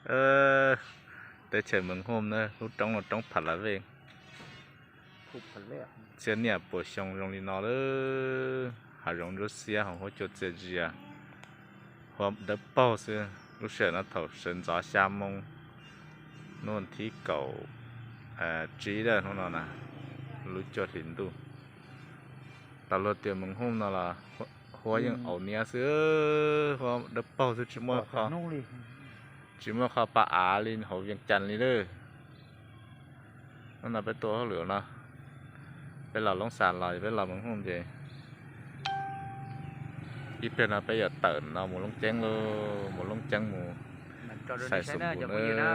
Teb chaws Moos Hooj na, lub roob no roob Pha La Vej. Txhiab niaj puas xyoo zoo li no lawm, hav zoov ntsuab xiab, hauv huab cua txias zias, huab dawb paug xwb. Lub sij hawm no thaum sawv ntxov xya moo, hnub thib kaum tsib hnub no na, lub cuaj hlis ntuj. Tau luag tias Moos Hooj no los huab yeej aus niab xwb, huab dawb paug xwb, tsis muaj, tsis muaj qhov pa av li hauv Vias Cas li lawm. Hnub no peb tuaj hauj lwm no, peb los Loob Xas los, peb los Moos Hooj ces ib pliag no peb yuav tawm no mus Loob Ceeb lauj, mus Loob Ceeb mus saib xum npu na.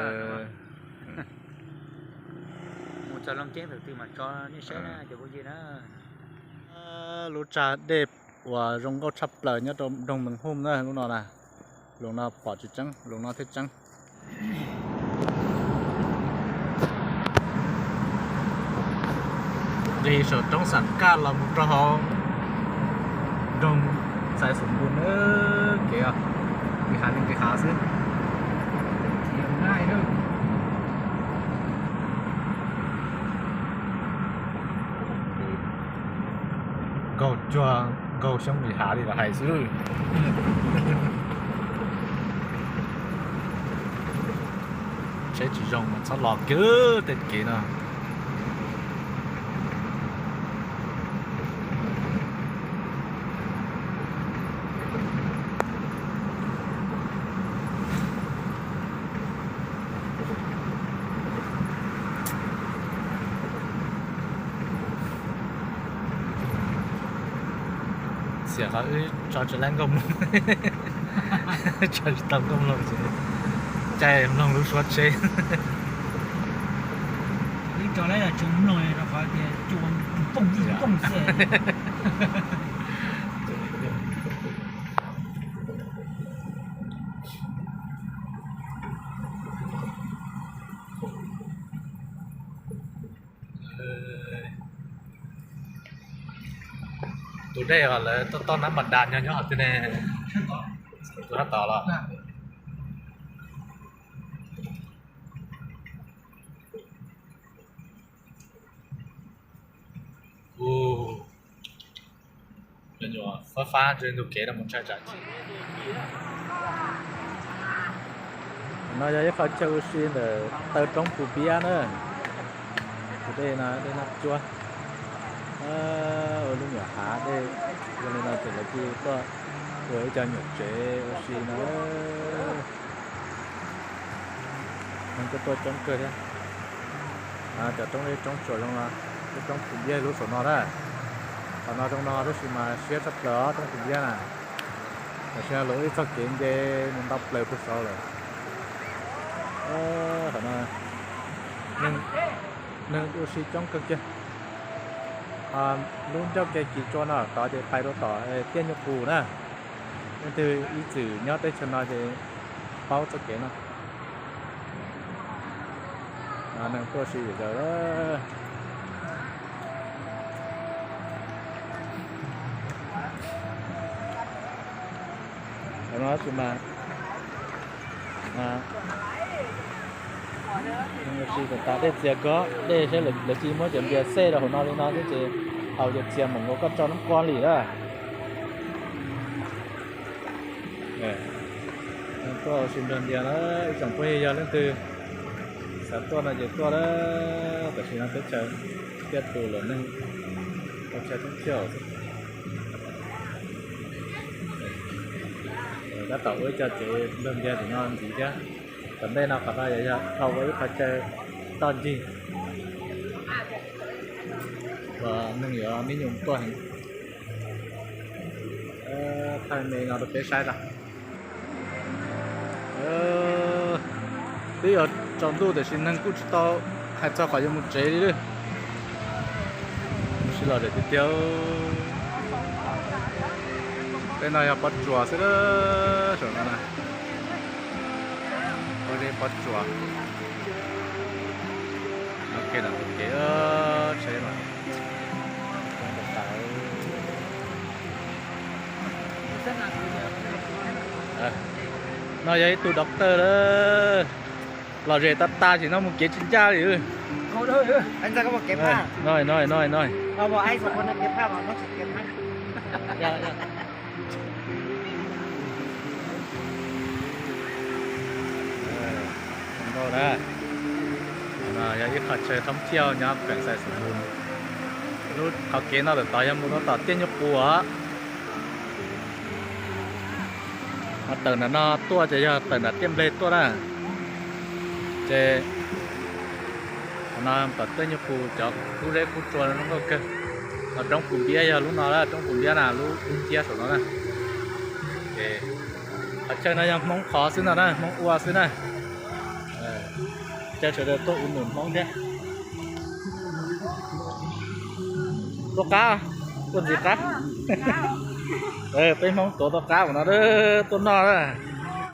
Lub tsag dej uas zoo nkauj tshaj plaws nyob rau nroog Moos Hooj na, lub no na. Lub no pom tsis tseeb, lub no thiaj tseeb. Nqis saum roob Xam Kaj los mus rau hauv nroog Xais Xum Npus na, kev nqis hav li nqis hav xwb. Nkaug cuag nkaug xyoob nqis hav li los hais xwb. Tsheb tsis zoo mas txhob los kiag tej kev no. Xiam qhov wb tso tsis tau nkauj mloog, tso tsis tau nkauj mloog ces caij mloog lub suab tsheb. Wb tso lawm tsis mloog rau qhov tias cua pooj pooj xwb. Tus dej os, lawv toj toj nab npas das nyob nyob qhov twg ne? Tus nab tod los? Ua, me nyuam fab fab ntshe ntug kev no mus ntshai tsam. No yog ib qho chaw ua si ntawm taw roob Phu Npiab na. Tus dej no dej Nab Cuab. Ua lub nyuam hav dej zoo li no ces lawv kuj tuaj ua ib co nyuam tsev ua si no. Neeg kuj tuaj coob kawg thiab. Cov roob dej roob tsuas zoo no, lub roob Phu Npiab lub saum no na. Qhov no zoo no tab sis mas siab tshaj plaws os, roob Phu Npiab na. Tam sim no luag ib txoj kev nce mus ntau plaws puag saud lawm. Qhov no neeg ua si coob kawg kiag. Lub ncauj kev kis tsua no tod ces pais rau tom Tiaj Nyuj Qus na. Leej twg ib txwm nyob teb chaws no ces paub txoj kev no. Neeg tuaj si zom zaws. Qhov no tab sis mas neeg ua si tas tas dej txias koj dej saib lawv cia muab cov npias xej rau hauv no li no xwb ces haus cov txias mam nkaus koj tso noob kuab li lawm. Tuaj ua si nrog ntias na, ib tsoom phooj ywg yog leej twg xav tuaj no ces tuaj na. Tam sim no teb chaws tiaj tus lawm neeg ua chaw thoob thiab xwb. Tab tom ua ib co tsev nrog ntias tim no ntxiv thiab. Tom ntej no qhov no yog dhau ua ib qho chaw toj ncig uas neeg yuav nib nyuj tuaj heev. Thaij me no rau peb saib tso. Twb yuav tsaus ntuj tiam sis neeg kuj tsis tau hais txog qhov yuav mus tsev li lawm. Mus sib los zem tiag tiag. Tej no yog pob tsuas xwb, saum no na. Ua li pob tsuas. Ok, no tus kev tsheb mas. Yog ib tug doctor lawm, lom zem tag tag tsis no mus kev tsis ncaj li. No, no, no, no. Yog ib qho chaw thoob thiaj nyob Pem Xais Xus Mus. Lub qhov kev no lawm tod yog mus rau tom Tiaj Nyuj Qus os. Tawm ntawm no tuaj ces yog tawm nram Tiaj Npleg tuaj na. Ces qhov no tom Tiaj Nyuj Qus cov kub zeb kub tsua zoo nkauj kawg. Ho roob Pus Npiab yog lub no na, roob Pus Npiab na, lub dub nciab saum no na. Ces qhov chaw no yog Hmoob qhov xwb no na, Hmoob ua xwb na. Caw sawv daws tuaj ua num Hmoob thiab. Tuaj qab, tuaj ntxiv qab. Peb Hmoob tuav tau qab ua no tuaj noj na.